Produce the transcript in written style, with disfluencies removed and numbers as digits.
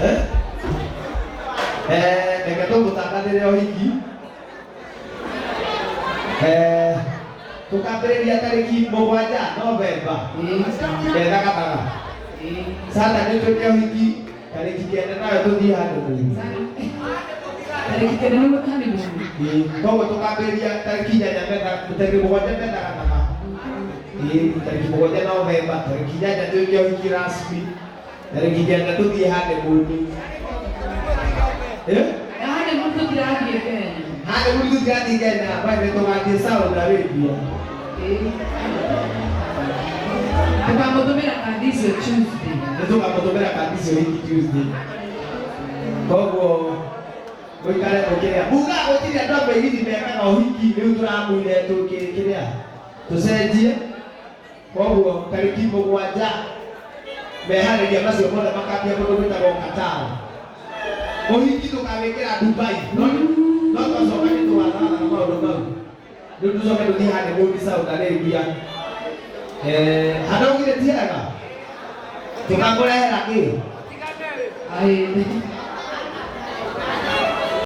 Eh? Eh, reke tũmũtangathĩre ũhiki. Eh, tũkambĩrĩria tarĩki 7 Novemba 9 gathaga. Saturday twĩke ũhiki, tarĩki 9 nayo tũthiĩ honeymoon. Tarĩki 9 nĩguo honeymoon. Ĩĩ, koguo tũkambĩrĩria tarĩki 8 metha, tarĩki 7 metha gathaga. Ĩĩ, tarĩki 7 Novemba, tarĩki 8 twĩke ũhiki rasmi, tarĩki 9 tũthiĩ honeymoon. Eh? Honeymoon tũtirathiĩ Kenya. Honeymoon tũtirathiĩ Kenya, bado tũgathiĩ Saudi Arabia. Tũkamũtũmĩra kandi icio Tuesday. Nĩ tũkamũtũmĩra kandi icio wiki Tuesday. Koguo mũikare mũkĩrĩa muga gũtirĩ andũ a mĩgithi mekaga ũhiki, rĩu tũramwire tũkĩrĩa tũcenjie. Koguo tarĩki 7 meharĩria macio mothe makambia kũndũ gwĩtagwo Qatar. Ũhiki tũkawĩkĩra Dubai, no no twacoka nĩ tũgathagathaga maũndũ mau. Rĩu tũcoke tũthiĩ honeymoon Saudi Arabia. Eh, handaugire ti hega, tũkakũrehera kĩ? Aĩ.